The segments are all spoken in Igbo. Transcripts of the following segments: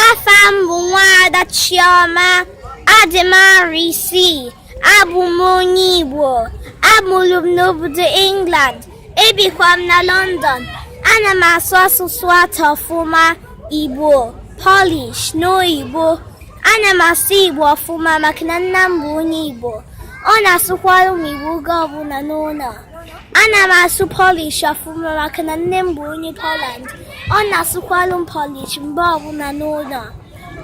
Afa m bụ Nwaada Chioma. Adị m arọ 6. Abụ m onye Igbo. Amụrụ m n'obodo England. Ebikwa m na London. Ana m asụ asụsụ atọ ọfụma: Igbo, Polish na Oyibo. Ana m asụ Igbo ọfụma maka na nna m bụ onye Igbo. Ọ na-asụkwara m Igbo oge ọbụla n'ụlọ. Ana m asụ Polish ọfụma maka na nne m bụ onye Poland. Ọ na-asụkwalụ m Polish mgbe ọbụla n'ụlọ.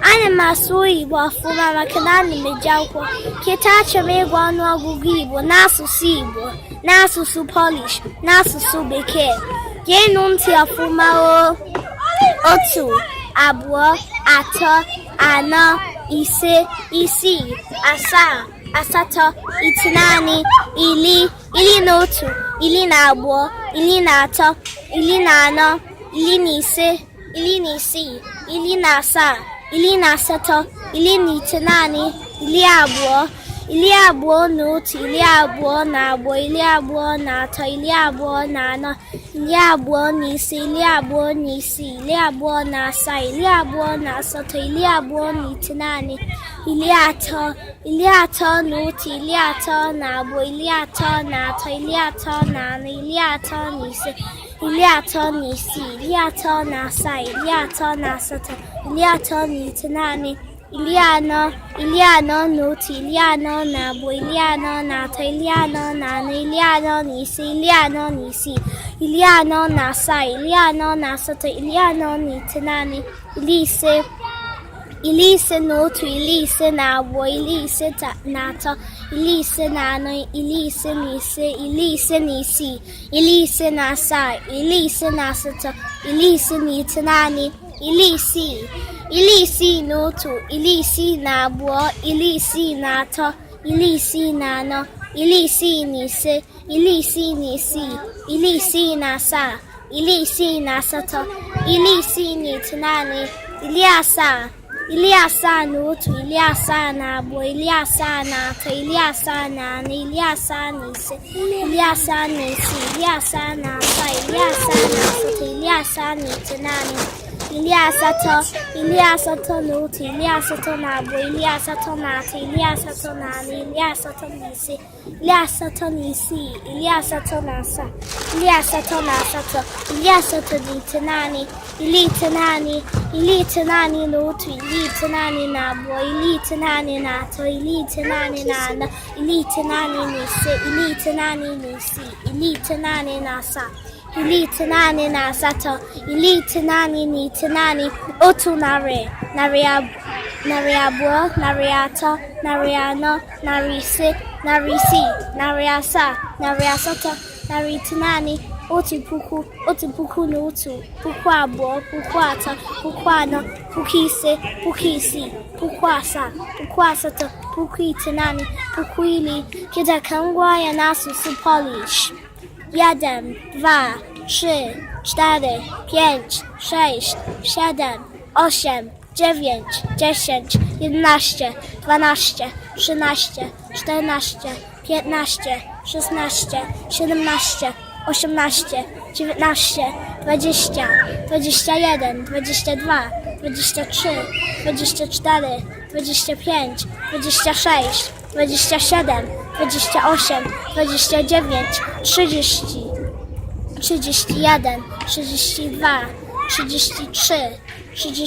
Ana m asụ Oyibo ọfụma maka na ana m eje akwụkwọ. Kịta achọrọ m ịgụ ọnụọgụgụ Igbo n'asụsụ Igbo, n'asụsụ Polish, n'asụsụ Bekee. Geenụ ntị ọfụma o. 1, 2, 3, 4, 5, 6, 7, 8, 9, 10, 11, 12, 13, 14, 15, 16, 17, 18, 19, 20, 21, 22, 23, 24, 25, 26, 27, 28, 29, 30, 31, 32, 33, 34, 35, 36, 37, 38, 39, 40, 41, 42, 43, 44, 45, 46, 47, 48, 49, 50, 51, 52, 53, 54, 55, 56, 57, 58, 59, 60, 61, 62, 63, 64, 65, 66, 67, 68, 69, 70, 71, 72, 73, 74, 75, 76, 77, 78, 79, 80, 81, 82, 83, 84, 85, 86, 87, 88, 89, 91, 91, 92, 93, 94, 95, 96, 97, 98, 99, 100, 200, 300, 400, 500, 600, 700, 800, 1000, 1001, 2000, 3000, 4000, 5000, 6000, 7000, 8000, 9000, 10000. Kịta ka m gụọ ya n'asụsụ Polish. 1, 2, 3, 4, 5, 6, 7, 8, 9, 10, 11, 12, 13, 14, 15, 16, 17, 18, 19, 20, 21, 22, 23, 24, 25, 26, 27, 28, 29, 30, 31, 32, 33, 34,